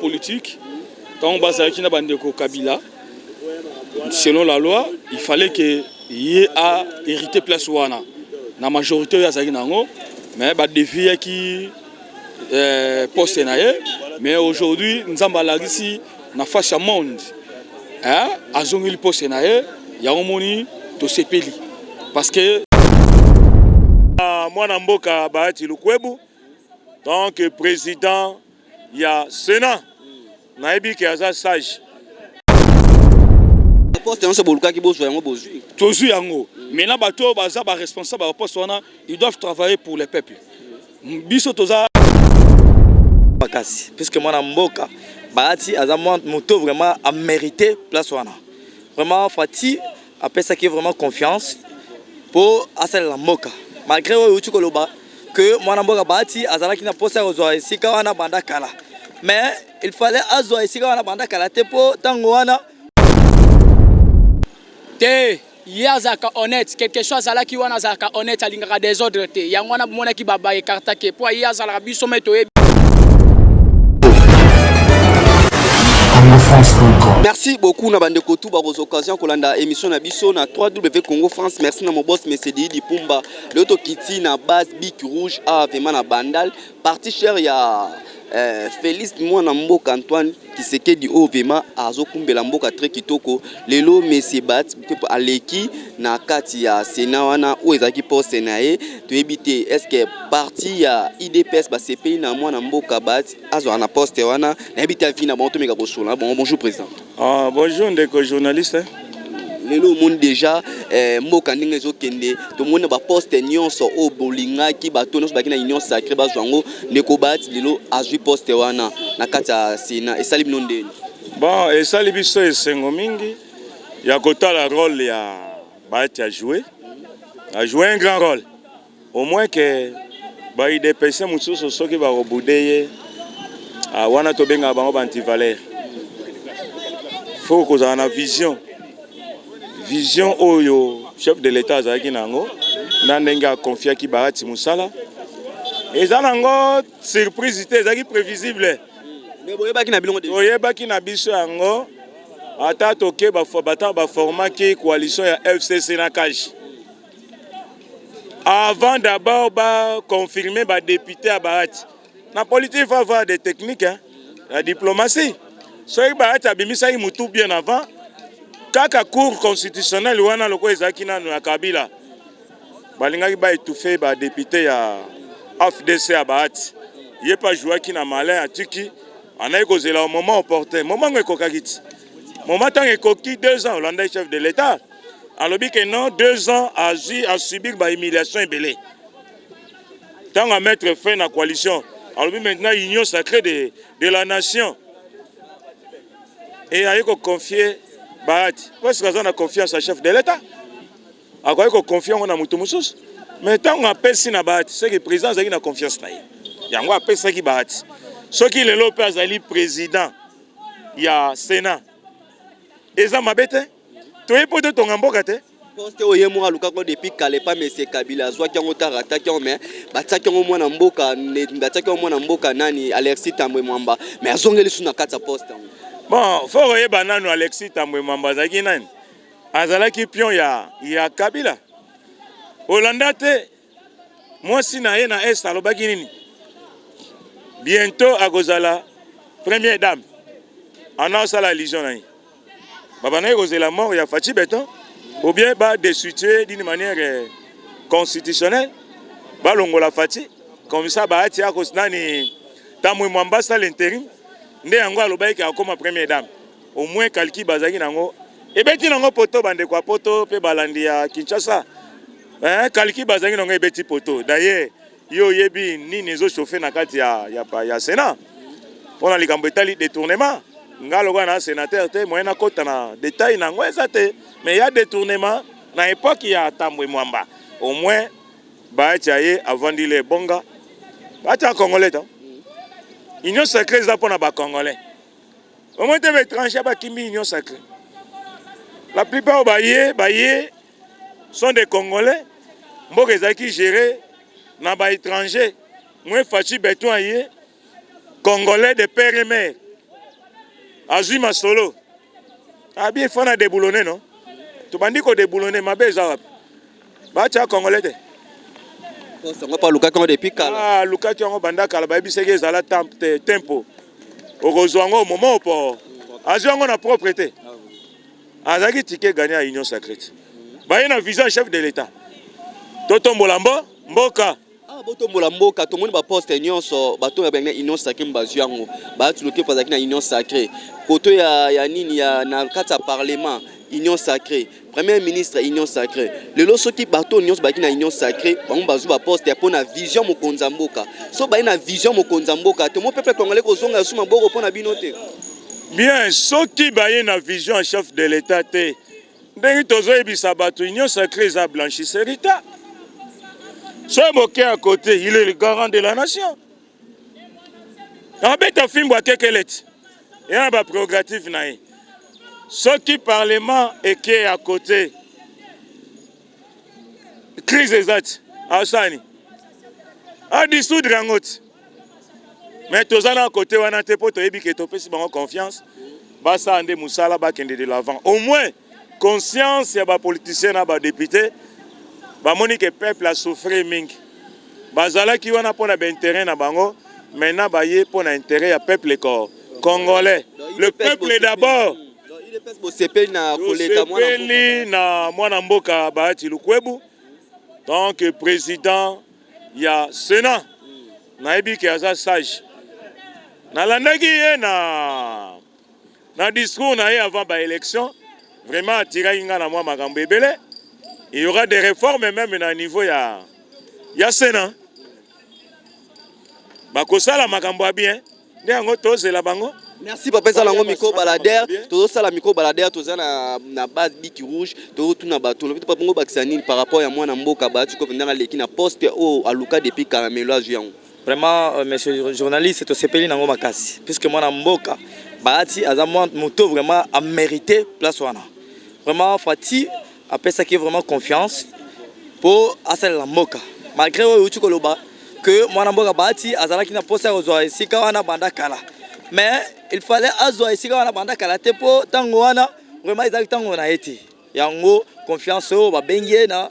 Politique, ntango bazalaki na bandeko Kabila, selon la loi, il fallait que ye a hérité place wana na majorité oyo azalaki na yango, mais badéviaki poste na ye. Mais aujourd'hui, Nzambe alakisi na face ya monde, hein, azongeli poste na ye. Yango moni tosepeli parce que Mwana mboka Bahati Lukwebo, donc président ya Sénat, nayebi ke aza sage. Poste nyonso bolukaki bozwa yango, bozwi. Tozwi yango. Maintenant, bato oyo baza baresponsable ya baposte wana, ils doivent travailler pour le peuple. Biso toza Makasi, puisque mwana mboka Bahati aza moto vraiment amérité place wana. Vraiment, Fatshi apesaki vraiment confiance mpo asalela mboka, malgré oyo euti koloba ke mwana mboka Bahati azalaki na mposa ya kozwa esika wana banda kala. Mais il fallait azwa esika wana banda kala te, mpo ntango wana Te, ye azalaka honnête. Quelque chose azalaki wana, azalaka honnête, alingaka désordre te. Yango wana bomonaki baécartaki, mpo ye azalaka biso me toyebi. Merci beaucoup na bandeko tu bakozwa occasion kolanda émission na biso na 3W Congo France. Merci na mobos Mesedi Dipumba. Lelo tokiti na base Bic Rouge a vraiment na Bandal, parti cher ya Félix mwana mboka Antoine Tshisekedi, oyo vraiment azokumbela mboka très kitoko. Lelo monsieur Bahati aleki na kati ya Sénat wana oyo ezalaki poste na ye. Toyebi te est ce que parti ya UDPS basepeli na mwana mboka Bahati azwaka na poste wana. Nayebi te avis na bango, tomeka kosola bango. Bonjour président. Ah, bonjour ndeko journaliste. Lelo omoni déjà mboka ndenge ezokende. Tomoni na baposte nyonso oyo bolingaki, bato nyonso baki na Union sacrée bazwa yango. Ndeko Bahati lelo azwi poste wana na kati ya Sénat, esali bino ndeni? Bon, esali biso esengo mingi ya kotala rôle ya Bahati. A joué un grand rôle, au moins ke baUDPS mosusu soki bakobude ye wana, tobengaka bango baantivaleur. Faut kozala na vision, vision oyo chef de l'État azalaki na yango na ndenge aconfiaki Bahati mosala. Eza nango surprise te, ezalaki prévisible. Mais boyebaki na bilongo? Toyebaki na biso yango. Ata toke bata baformaki coalition ya FCC na CACH avant d'abord baconfirme badéputé ya Bahati. Na politique, il faut avoir des techniques, hein? La diplomatie. Soki Bahati abimisaki mutu bien avant, kaka Cour constitutionnelle wana lokola ezalaki nano ya Kabila, balingaki baétouffe badéputé ya AFDC ya Bahati. Ye mpe ajouaki na malin, atiki, anaki kozela moment opportun. Moment ngo ekokaki ti moment ntango ekoki 2 ans. Olandaki chef de l'État alobi ke non, 2 ans azwi asubir bahumiliation ebele. Ntango amettre fin na coalition, alobi maintenant Union sacrée de la nation e aye koconfie Bahati parce que aza na confiance ya chef de l'État. Akoki koconfie yango na moto mosusu, mais ntango apesi na Bahati, soki président azalaki na confiance na ye, yango apesaki Bahati. Soki lelo mpe azali président ya Sénat, eza mabe te. Toye mpo totonga mboka te. Poste oyo ye moko alukaki depuis kala epa monsieur Kabila, azwaki yango te, arataki yango. Mais batiaki yango mwana mboka, batiaki yango mwana mboka nani, Alexis Tambwe Mwamba, mais azongeli su na kati ya poste yango. Bon, faut koyeba nanu Alexis Tambwe Mwamba azalaki nani. Azalaki pion ya Kabila. Olanda te, mwasi na ye na est alobaki nini? Bientôt akozala première dame. Ana osala allusion na ye, babandaki kozela mort ya Fatshi Béton ou bien badestituer d'une manière constitutionnelle, balongola Fatshi comme ça Bahati akos nani, Tambwe Mwamba asala intérim. Nde yango alobaki akoma première dame. Au moins kalki bazalaki nango ebeti nango poto. Bandeko ya poto mpe balandi ya Kinshasa, kalki bazalaki nango ebeti poto. D'ailleurs, yo oyebi nini ezochauffe na kati ya Sénat mpona likambo etali détournement. Nga lokola na sénateur te, moyen nakota na détail na yango eza te, mais ya détournement na époque ya Tambwe Mwamba. Au moins Bahati ye avandi le ebonga. Bahati ya Congolais ta Union sacrée eza mpona bacongolais. Omoi te, baétranger bakimbi Union sacrée. La plupart oyo baye baye sont des Congolais. Mboka ezalaki géré na baétranger. Mwe Fatshi Béton aye, Congolais de père et mère. Azwi masolo. Abi il faut na déboulonner non? Tobandi ko déboulonner mabe eza wapi? Batia congolais te. Poste yango mpe alukaki yango depuis kala. Ah, alukaki yango banda kala, bayebisaki ezala tempo. Okozwa yango moment opo. Azwi yango na propre te. Azalaki ticket gagnant ya Union Sacrée. Baye na vision chef de l'État. Totombola mbo mboka. Ah, botombola mboka, tomoni ba poste nyonso bato oyo babengi na Union Sacrée bazwi yango. Bahati Lukwebo azalaki na Union Sacrée. Koto ya nini ya na kati ya parlement Union Sacrée. Premier ministre Union Sacrée. Lelo soki bato nyonso bazalaki na Union Sacrée, bango bazwi ba poste ya pona vision mokonzi ya mboka. So baye na vision mokonzi ya mboka, to mo peuple congolais kozonga ya suma boko pona bino te. Bien, soki baye na vision ya chef de l'État te, ndenge tozoyebisa bato Union Sacrée eza blanchisserie te. Soki boke à côté, il est le garant de la nation. Abeta fimbo akekeleti. Ya na ba prérogative na ye. Soki parlement eke à côté, crise eza ti asani adissoudre yango ti. Mais toza na côté wana te po toyebi ke topesi bango confiance, basala nde mosala bakende de l'avant. Au moins conscience ya ba politiciens na ba députés bamoni ke peuple a souffrir mingi. Bazalaki wana pona ba intérêt na bango, maintenant baye pona intérêt ya peuple congolais. Le peuple d'abord. Bosepeli na koleka mwana mboka. Tosepeli na mwana mboka Bahati Lukwebo, donc président ya Sénat. Nayebi ke aza sage. Nalandaki ye na discours na ye avant ba élection, vraiment atiraki nga na mwa makambo ebele. Il y aura des réformes même na niveau ya Sénat. Bakosala makambo ya bien, nde yango tozela bango. Merci papa, ezala yango micro baladeur, tozosala micro baladeur, toza na base Bic Rouge, tozotuna bato, lobi papa bongo bakisa nini par rapport ya mwana mboka Bahati Lukwebo ndenge aleki na poste oyo aluka depuis kala melo azwi yango. Vraiment, monsieur le journaliste, tosepeli nango makasi, puisque mwana mboka Bahati aza moto vraiment a mérité place wana. Vraiment Fatshi apesaki vraiment confiance po asalela mboka. Malgré oyo euti koloba que mwana mboka Bahati azalaki na posa ya kozwa esika wana banda kala, mais il fallait azwa esika wana banda kala te po ntango wana vraiment ezalaki ntango na ye te. Yango confiance oyo babengi ye na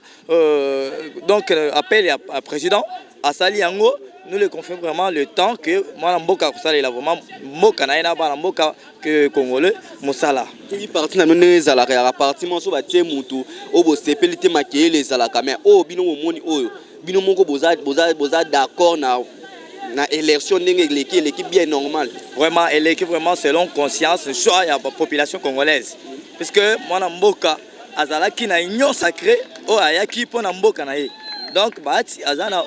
donc appel ya président asali yango, nous le confions vraiment le temps que mwana mboka akosalela vraiment mboka na ye na bana mboka que congolais mosala. Soki parti na bino ndenge ezalaka ya parti moko so batie mutu oyo bosepeli te makeyele ezalaka, mais oyo bino bomoni oyo bino moko boza d'accord na élection ndenge eleki, eleki bien normal. Vraiment eleki vraiment selon conscience choix ya population congolaise, puisque mwana mboka azalaki na union sacrée oyo ayaki mpona mboka na ye. Donc Bahati aza na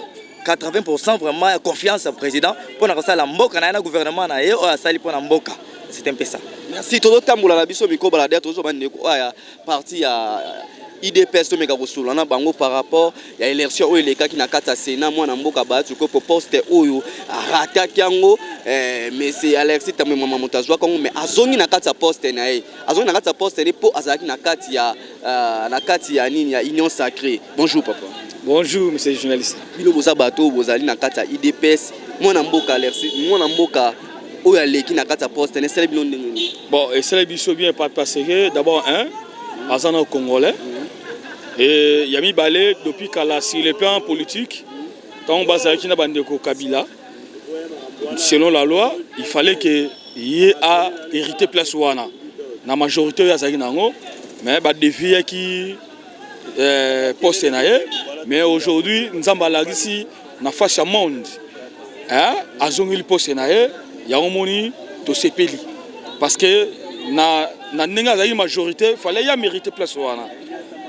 80% vraiment ya confiance ya président mpona kosala mboka na ye na gouvernement na ye oyo asali mpona mboka. C'est un peu ça. Merci. Tozotambola na biso micro baladeur, tozoba ndeko oyo ya parti ya UDPS, tomeka kosolola na bango par rapport ya élection oyo elekaki na kati ya Sénat. Mwana mboka Bahati Lukwebo poste oyo arataki yango, mais c'est Alexis Thambwe Mwamba moto azwaka yango, mais azongi na kati ya poste na ye. Azongi na kati ya poste na ye mpo azalaki na kati ya na kati ya nini ya Union Sacrée. Bonjour papa. Bonjour monsieur le journaliste. Bino boza bato oyo bozali na kati ya UDPS, mwana mboka Alexis, mwana mboka oyo aleki na kati ya poste, na esali bino ndenge nini? Bon, esali biso bien parce que d'abord un aza na congolais et ya mibale depuis kala sur le plan politique ntango bazalaki na bandeko Kabila, selon la loi il fallait que ye a hérité place wana na majorité oyo azalaki nango, mais badéviaki poste na ye. Mais aujourd'hui Nzambe alakisi na face ya monde, hein, azongeli poste na ye, yango moni tosepeli parce que na ndenge azalaki majorité fallait ya mériter place wana,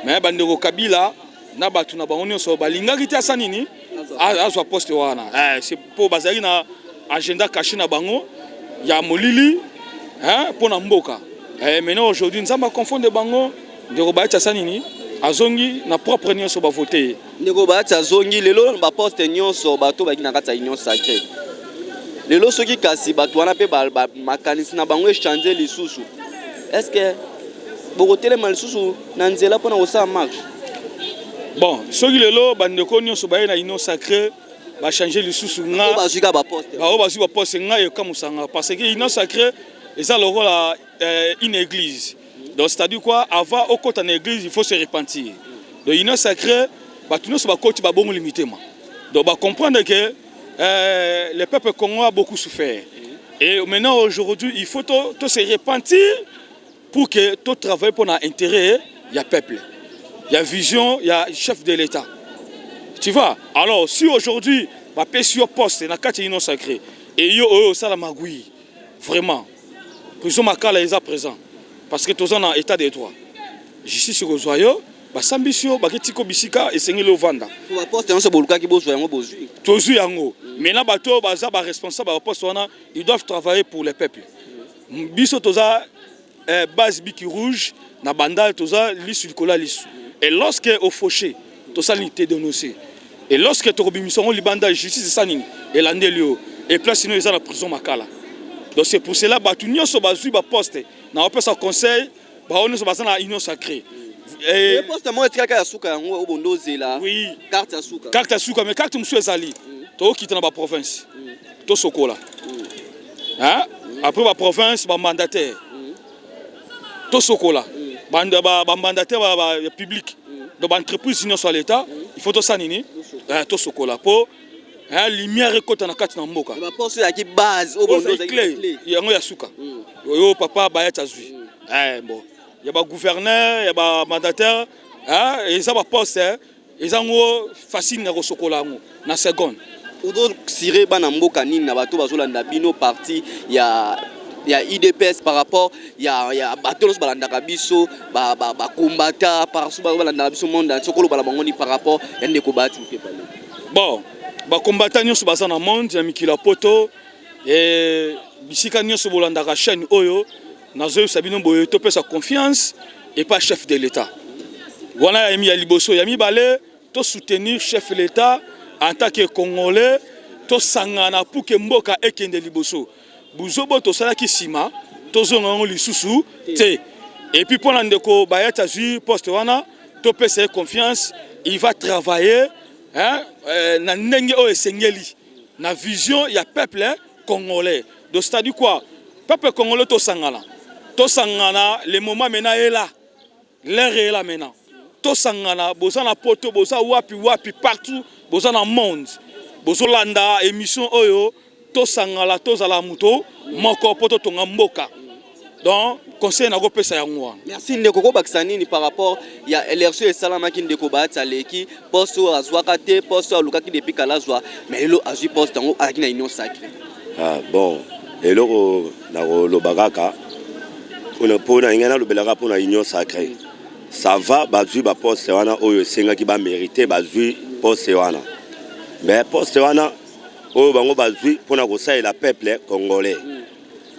mais bandeko Kabila na bato na bango nyonso balingaki te asa nini azwa poste wana. C'est po bazalaki na agenda caché na bango ya molili, hein, mpo na mboka. Maintenant aujourd'hui Nzambe aconfonde bango, ndeko Bahati asa nini azongi na propre nyonso bavote ye. Ndeko Bahati azongi lelo na baposte nyonso bato bayaki na kati ya Union Sacrée. Lelo soki kasi bato wana mpe makanisi na bango échange lisusu, est-ce que bokotelema lisusu na nzela mpona kosala marche? Bon, soki lelo bandeko nyonso baye na Union Sacrée bachange lisusu nga Oyo bazwi kaka baposte. Baoyo bazwi baposte, ngai ekamusanga parce que Union Sacrée eza lokola une église. Donc c'est à dire quoi? Avant okota na église, il faut se repentir. Donc union sacrée, bato nyonso bakoti, babongoli mitema. Donc bacomprendre que le peuple congolais a beaucoup souffert et maintenant, aujourd'hui, il faut to se repentir pour que to travailler pour l'intérêt ya peuple, il y a vision, il y a chef de l'État, tu vois. Alors si aujourd'hui bapesi yo poste na kati ya union sacrée et yo oyo osala magui, vraiment prison Makala eza présent, parce que toza na état de droit. Justice ekozwa yo, basambisi yo, baketika bisika esengeli ovanda. Baposte nyonso bolukaki bozwa yango, bozwi. Tozwi yango. Maintenant, bato oyo baza baresponsable ya baposte wana, ils doivent travailler pour le peuple. Biso toza base Bic Rouge na Bandal, toza lisu likolo ya lisu. Et lorsque ofauter, tosali nini te? Dénoncer. Et lorsque tokobimisa yango libanda, justice esa nini? Elandeli yo et place ino eza na prison Makala. Donc c'est pour cela, bato nyonso bazwi baposte, na bapesa conseil, bao nyonso baza na union sacrée. Poste moko etikaka ya suka, yango oyo bondo ozela. Oui. Carte ya suka. Carte ya suka, mais carte mosusu ezali, tokokita na baprovince, tosokola. Après baprovince, bamandataire, tosokola bamandataire ya public. Donc baentreprise nyonso ya l'état, il faut tosala nini? Tosokola mpo lumière ekɔta na kati na mboka. Baposte ezalaki base oyo bondo ozalaki clé, yango ya suka oyo papa Bayati azwi. Bon, ya bagouverneur, ya bamandataire, eza baposte, eza ngo facile na kosokola yango na seconde. Ozosire bana mboka nini na bato bazolanda bino, parti ya UDPS, par rapport ya bato nyonso balandaka biso, bakombata partout, balandaka biso monde entier? Okoloba na bango nini par rapport ya ndeko Bahati Lukwebo? Bon, bakombata nyonso baza na monde, ya mikili ya poto, bisika nyonso bolandaka chaîne oyo, nazoyebisa bino boye: topesa confiance epa chef de l'État wana ya liboso. Ya mibale, tosoutenir chef de l'État en tant que Congolais, tosangana pour que mboka ekende liboso. Buzobo tosalaki nsima, tozonga yango lisusu te. Et puis mpo na ndeko Bayati, azwi poste wana, topesa ye confiance. Il va travailler, hein, na ndenge oyo esengeli, na vision ya peuple congolais. Donc c'est-à-dire quoi? Peuple congolais, tosangana, tosangana. Le moment maintenant est là, l'heure est là maintenant. Tosangana. Boza na poto, boza wapi wapi, partout boza na monde, bozolanda émission oyo, tosangala, tozala moto moko mpo totonga mboka. Donc conseil nakopesa yango wana. Merci ndeko. Kobakisa nini par rapport ya élection esalamaki, ndeko Bahati aleki, poste oyo azwaka te, poste oyo alukaki depuis kala azwa, mais lelo azwi poste yango, azalaki na union sacrée? Ah, bon, eloko nakoloba kaka mpona ngai, nalobelaka mpona union sacrée, ça va, bazwi baposte wana oyo esengaki bamérite. Bazwi poste wana, mais poste wana oyo bango bazwi mpona kosalela peuple congolais,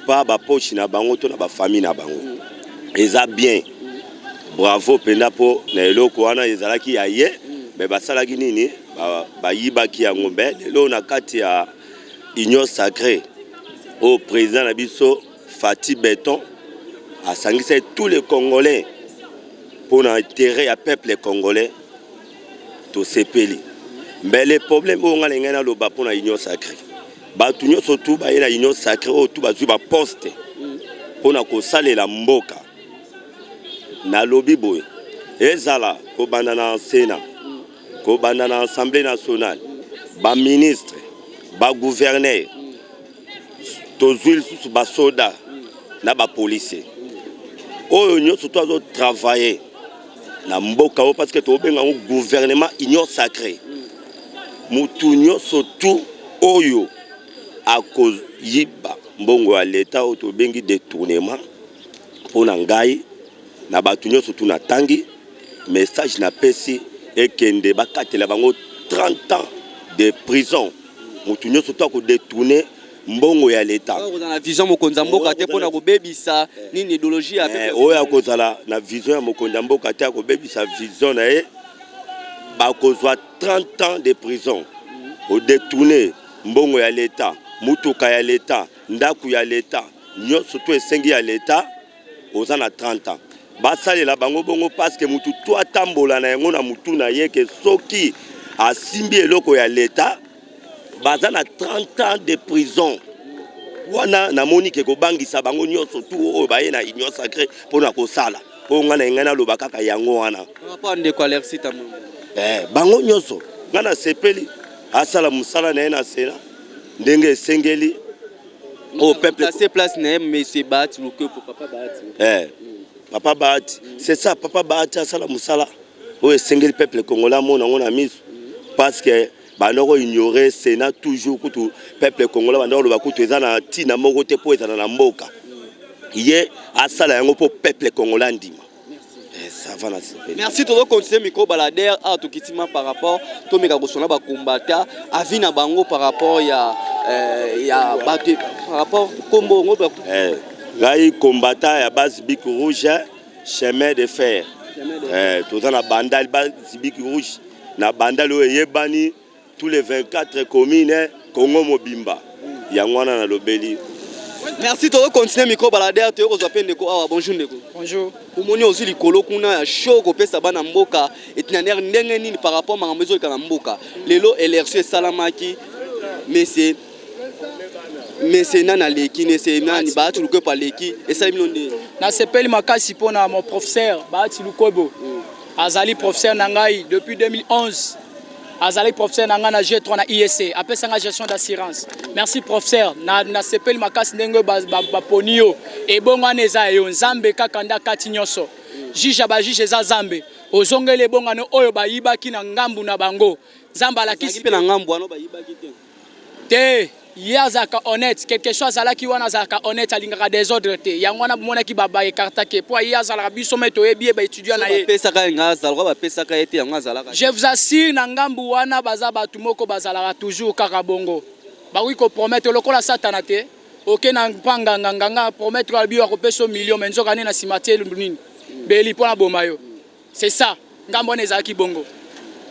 pa bapoche na bango to na bafamille na bango, eza bien. Bravo mpenza mpo na eloko wana ezalaki ya ye, mais basalaki nini? Bayibaki yango. Mais lelo na kati ya union sacrée oyo président na biso Fatshi Béton asangisaki tous les Congolais mpona intérêt ya peuple congolais, tosepeli. Mais le problème oyo ngai na ngai naloba mpona union sacrée, bato nyonso tu baye na union sacrée oyo tu bazwi baposte mpona kosalela mboka, nalobi boye: ezala kobanda na Sénat, kobanda na Assemblée nationale, baministre, bagouverneur, tozwi lisusu basoda na bapolisier, oyo nyonso to azotravaille na mboka oyo, parce que tobenga yango gouvernement union sacrée, mutu nyonso tu oyo akoyiba mbongo ya leta, oyo tobengi détournement, mpo na ngai na bato nyonso tu natangi, message napesi ekende, bakatela bango 30 ans de prison, motu nyonso to akodétourne mbongo ya leta. Oyo na vision mokonzi ya mboka te mpona kobebisa nini, idéologie ya Oyo akozala na vision ya mokonzi ya mboka te, akobebisa vision na ye, bakozwa 30 ans de prison. Odétourne mbongo ya leta, mutuka ya leta, ndako ya leta, nyonso to esengi ya leta, oza na 30 ans. Basalela bango bongo, parce que mutu to atambola na yango na mutu na ye ke soki asimbi eloko ya leta, baza na 30 ans de prison. Wana namoni ke kobangisa bango nyonso tu oyo baye na Union sacrée mpona kosala mpo ngai na ngai naloba kaka yango wana. Par rapport ndeko Alexis Thambwe. Bango nyonso, ngai nasepeli asala mosala na ye na Sénat ndenge esengeli oyo peuple Place place na ye, monsieur Bahati Lukwebo, papa Bahati. Papa Bahati, c'est ça, papa Bahati asala mosala oyo esengeli peuple congolais amona yango na miso, parce que banda koignore Sénat toujours. Kutu peuple congolais banda koloba kutu eza na ntina moko te mpo ezala na mboka. Ye asala yango mpo peuple congolais andima. Ça va, na sepeli. Merci. Tozocontinue micro baladeur awa, tokitima par rapport tomeka kosona bakombata avis na bango par rapport ya bato, par rapport kombo ngo. Ngai combattant ya base Bic Rouge, chemin de fer. Toza na Bandal, base Bic Rouge na Bandal oyo eyebani tous les 24 communes, Congo mobimba. Yango wana nalobeli. Merci. Tozocontinue micro baladeur, toyei kozwa mpe ndeko awa. Bonjour ndeko. Bonjour. Omoni ozwi likolo kuna ya show kopesa bana mboka itinéraire ndenge nini par rapport makambo ezoleka na mboka lelo? Élection esalamaki, monsieur nani aleki, monsieur nani, Bahati Lukwebo aleki, esali bino ndenge? Nasepeli makasi mpona mon professeur Bahati Lukwebo. Azali professeur na ngai depuis 2011, azali professeur na ngai na G3 na IEC, apesanga gestion d'assurance. Merci professeur, nasepeli makasi ndenge baponi yo. Ebongo wana eza ya yo. Nzambe kaka nde akati nyonso, juge ya bajuge eza Nzambe. Ozongeli ebongano oyo bayibaki na ngambu na bango, Nzambe alakisi. Mpe na ngambu wana bayibaki te? Te, ye azalaka honnête, quelque chose azalaki wana, azalaka honnête, alingaka désordre te. Yango wana bomonaki baécartaki, po ye azalaka biso me toyebi ye, baétudiant na ye. Bapesaka ye, nga azalaka, bapesaka ye te, yango azalaka. Je vous assure, na ngambu wana baza bato moko bazalaka toujours kaka bongo, bakoki kopromettre lokola Satana te. Oke na mpa nganga, nganga promettre, alobi akopesa yo million, mais nzoka nde na nsima tie nini, beli mpo na boma yo. C'est ça, ngambo wana ezalaki bongo.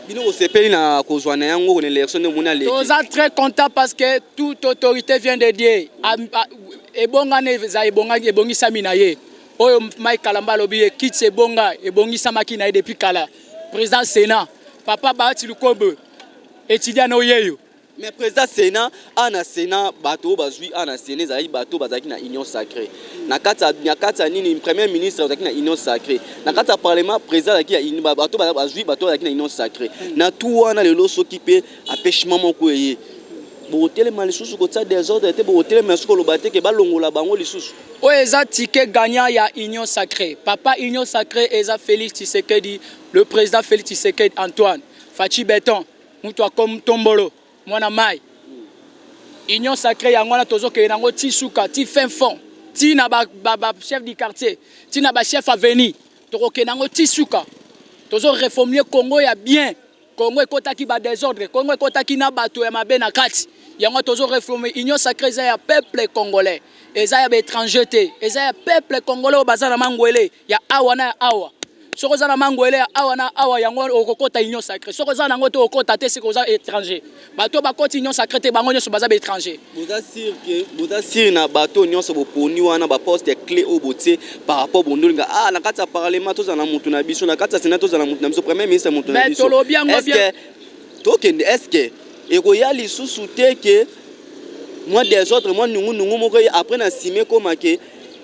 Bino kosepeli na kozwa na yango na élection nde omoni aleki? Toza très content parce que toute autorité vient de Dieu. Ebongani eza ebongisami na ye. Oyo Mike Kalamba alobi, ye kiti ebonga ebongisamaki na ye depuis kala. Président Sénat, papa Bahati Lukwebo, étudiant na oyeyo. Mais président Sénat a na Sénat, bato oyo bazwi a na Sénat ezalaki bato oyo bazalaki na Union sacrée na kati ya nini. Premier ministre azalaki na Union sacrée na kati ya parlement, président azalaki ya bato bazwi, bato bazalaki na Union sacrée na tu wana. Lelo soki mpe empêchement moko eye, bokotelema lisusu kotia désordre te? Bokotelema lisusu koloba te ke balongola bango lisusu? Oyo eza ticket gagnant ya Union sacrée, papa. Union sacrée eza Félix Tshisekedi, le président Félix Tshisekedi Antoine, Fatshi Béton, mutu akomi tombolo mwana mai. Union sacrée yango wana tozokende nango ti suka, ti fin fond, ti na bachef du quartier, ti na bachef avenir. Tokokende yango ti suka. Tozoreformule Congo ya bien. Congo ekɔtaki badésordre, Congo ekɔtaki na bato ya mabe na kati. Yango tozoreforme. Union sacrée eza ya peuple congolais, eza ya baétranger te, eza ya peuple congolais oyo baza na mangwele ya awa na ya awa. Soki oza na mangwele ya awa na awa, yango okokɔta Union sacrée. Soki oza nango te, okɔta te, seke oza étranger. Bato bakɔti Union sacrée te, bango nyonso baza baétranger. Boza sûr ke boza sûr na bato nyonso boponi wana, baposte clé oyo botie par rapport bondolinga na kati ya parlement tozala na mutu na biso, na kati ya Sénat tozala na mutu na biso, premier ministre mutu na biso? Tolobi yango bien. Tokende, est ce que ekoya lisusu te ke mwa désordre, mwa nungunungu moko ye après na nsima ekóma ke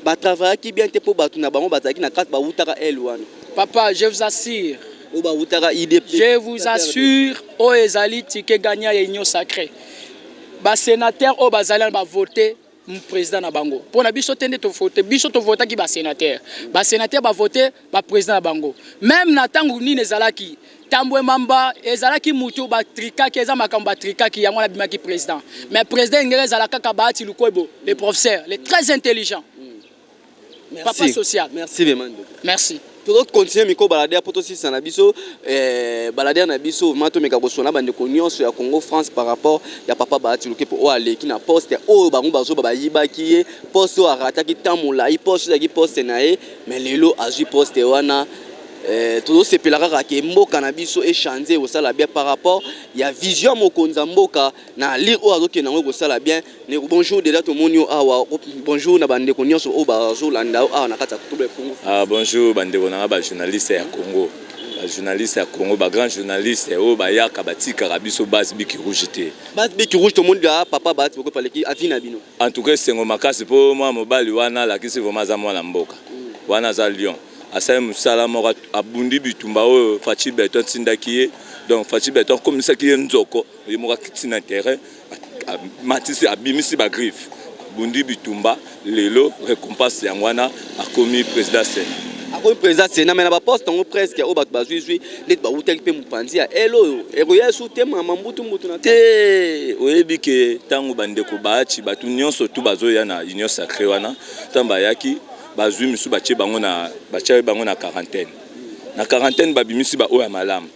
batravaillaki bien te mpo bato na bango bazalaki na kati, bawutaka ele wana? Papa, je vous assure. Oyo bawutaka IDP. Je vous assure, oyo ezali ticket gagnant ya Union sacrée. Basénateur oyo bazali wana bavote président na bango. Mpo na biso te nde tovote, biso tovotaki basénateur, basénateur bavote baprésident na bango. Même na ntango nini ezalaki Tambwe Mamba, ezalaki mutu batrikaki, eza makambo batrikaki, yango wana abimaki président. Mais président engeli ezala kaka Bahati Lukwebo, le professeur, le très intelligent. Merci. Papa social. Merci vraiment ndeko. Merci. Tozocontinue micro baladeur mpo tosisa na biso baladeur na biso. Vraiment tomeka kosona bandeko nyonso ya Congo France par rapport ya papa Bahati Lukwebo oyo aleki na poste oyo bango bazoba bayibaki ye, poste oyo arataki temps molai, poste ezalaki poste na ye, mais lelo azwi poste wana. Tozosepela kaka ke mboka na biso echange, ekosala bien par rapport ya vision ya mokonzi ya mboka na lire oyo azokende yango, ekosala bien. Ndeko, bonjour. Déjà tomoni yo awa. Bonjour na bandeko nyonso oyo bazolanda yo awa na kati ya Tobe Congo. Ah, bonjour bandeko na nga bajournaliste ya Congo. Ba journaliste ya Congo, ba grand journaliste oyo bayaka batikaka biso base Bic Rouge te. Base Bic Rouge tomoni da papa Bahati Bokwe paleki avis na bino. En tout cas esengo makasi po mwana mobali wana alakisi vraiment aza mwana mboka. Wana aza lion. Asali musala moko abundi bitumba oyo Fatshi Beton atindaki ye. Donc Fatshi Beton akomisaki ye nzoko, ye moko akiti na terrain, amatisi abimisi ba griffes. Abundi bitumba lelo recompense yango wana akomi president Senat. Akomi president Senat mais na ba poste yango presque oyo bato bazwi zwi neti bawutaki mpe mopanzi ya ele oyo ekoya esu te mama mbutu mbutu na te. Oyebi ke ntango bandeko Bahati bato nyonso tu bazoya na union sacree wana, ntango bayaki bazwi misu batie bango na batie bango na quarantaine, na quarantaine babimisi ba oyo ya malamu,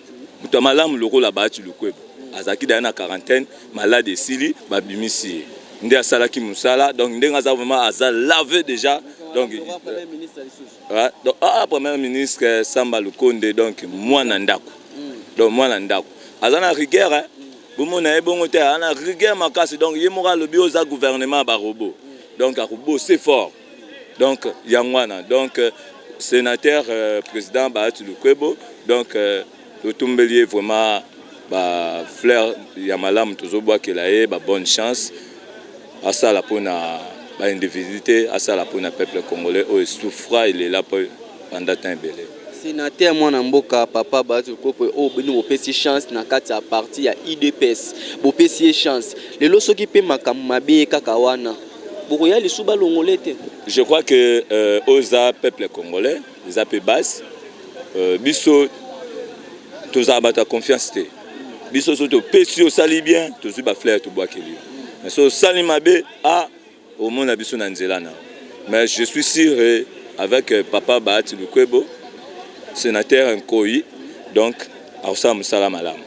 moto ya malamu lokola Bahati Lukwebo azalaki daya na quarantaine, malade esili babimisi ye nde asalaki mosala. Donc ndenge aza vraiment aza lavé déjà. Donc ouais, donc ah, premier ministre Samba Lukonde, donc mwana ndako, donc mwana ndako aza na rigueur hein. Bomona ye bongo te, aza na rigueur makasi. Donc ye moko alobi oza gouvernement ya barobo, donc akobose fort. Donc yango wana, donc sénateur président Bahati Lukwebo, donc totumbeli ye vraiment ba fleur ya malamu, tozobwakela ye ba bonne chance, asala mpona ba individu te, asala mpona peuple congolais oyo esouffra elela mpo pendant temps ebele. Sénateur mwana mboka papa Bahati Lukwebo oyo bino bopesi chance na kati ya parti ya UDPS, bopesi ye chance lelo, soki mpe makambo mabe ye kaka wana bokoya lisu balongole te? Je crois que oyo eza peuple congolais, eza mpe base. Biso tozala bato ya confiance te. Biso so topesi, osali bien, tozwi bafleur tobwakeli yo, mais so osali mabe, a omona biso na nzela na. Mais je suis sûr, avec papa Bahati Lukwebo, sénateur Nkoi, donc akosala mosala malamu.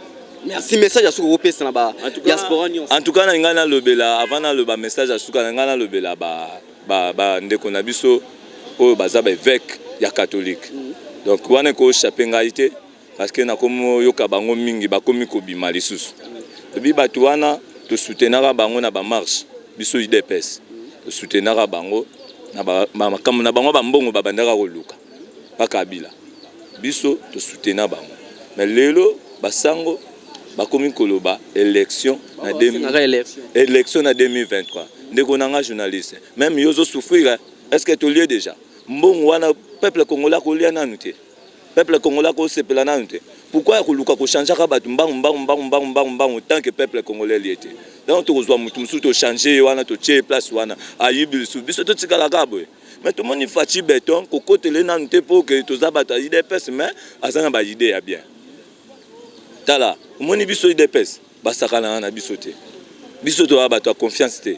Merci. Message ya suka okopesa na ba diaspora nyonso? En tout cas, na ngai nalobela, avant naloba message ya suka na ngai, nalobela bandeko na biso oyo baza baévêque ya catholique. Donc wana ekoéchappe ngai te, parce que nakomi oyoka bango mingi bakomi kobima lisusu. Ebi bato wana tosoutenaka bango na bamarche, biso UDPS tosoutenaka bango na makambo na bango, bambongo babandaka koluka bakabila, biso tosoutena bango. Mais lelo basango bakomi koloba élection na élection na 2023. Ndeko na nga journaliste, même yo ozosouffrir, est ce que tolie déjà mbongo wana? Peuple congolais akolia nanu te, peuple congolais akosepela nanu te. Pourquoi ya koluka kochangeaka bato mbangu mbangu mbangu mbangu mbangu mbangu tant que peuple congolais lie te? Donc tokozwa motu mosusu, tochange ye wana, totie ye place wana, ayibi lisusu, biso totikalaka boye. Mais tomoni Fatshi Béton, kokotele nanu te mpo ke toza bato ya UDPS, mais aza na baidée ya bien. Tala, omoni biso UDPS basakanaka na biso te. Biso toza bato ya confiance te.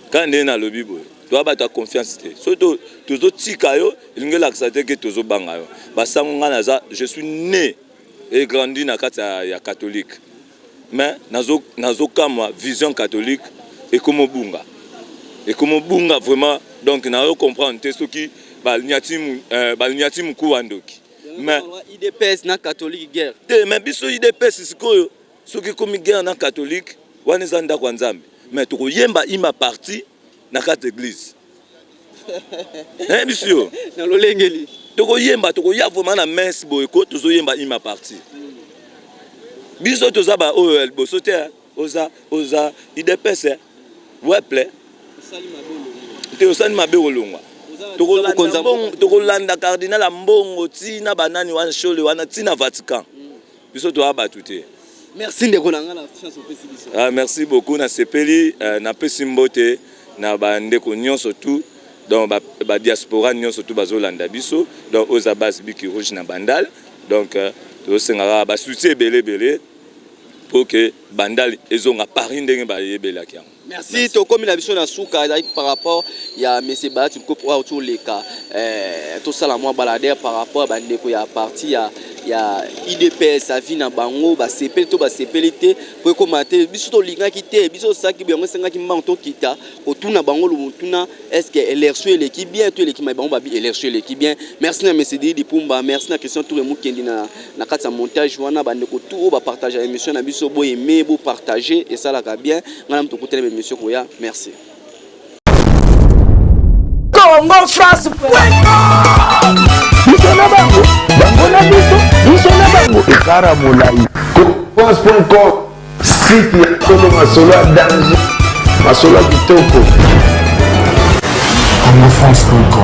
Kaka ndenge nalobi boye, toza bato ya confiance te. Soki tozotika yo, elingi elakisa te ke tozobanga yo. Basango, ngai naza, je suis né et grandi na kati ya catholique, mais nazokamwa vision catholique ekomobunga, ekomobunga vraiment. Donc nazo comprendre te soki balinyati mokuwa ndoki, mais UDPS na catholique guerre? Te, mais biso UDPS sikoyo, soki ekomi guerre na catholique, wana eza ndako ya Nzambe, mais tokoyemba ima parti na kati église, nayebi biso yo. Na lolengeli? Tokoyemba, tokoya vraiment na messe boye ko tozoyemba ima parti. Biso toza ba oyo ya liboso te, oza UDPS weple te, osali mabe, kolongwa. Tokolanda cardinal ya mbongo ntina banani wana, shole wana, ntina Vatican. Biso toya bato te. Merci ndeko na ngai na chance opesi biso. Ah, merci beaucoup, nasepeli. Napesi mbote na bandeko nyonso tu, donc badiaspora nyonso tu bazolanda biso. Donc oyo eza base Biki Rouge na Bandal. Donc tozosengaka basoutien ebele ebele mpo ke Bandal ezonga Paris ndenge bayebelaki yango. Merci. Tokomi na biso na suka. Ezalaki par rapport ya monsieur Bahati Lukwebo oyo auti oleka. Tosala mwa baladere par rapport ya bandeko ya parti ya UDPS, avis na bango, basepeli to basepeli te, po ekóma te biso tolingaki te, biso tosalaki yango, esengaki mbango tokita kotuna bango motuna: est ce que élection eleki bien to eleki? Mai bango babi élection eleki bien. Merci na monsieur Didi Pumba, merci na Christian Toure Mukendi na kati ya montage wana. Bandeko tu oyo bapartage émission na biso, boyeme, bopartage, esalaka bien. Ngai na moto okutana émission koya. Merci. Congo France. Biso na bango, bango na biso, biso na Ekara molai. Congrofrance.com site ya solo masolo ya danger masolo ya kitoko. Congofrance.com.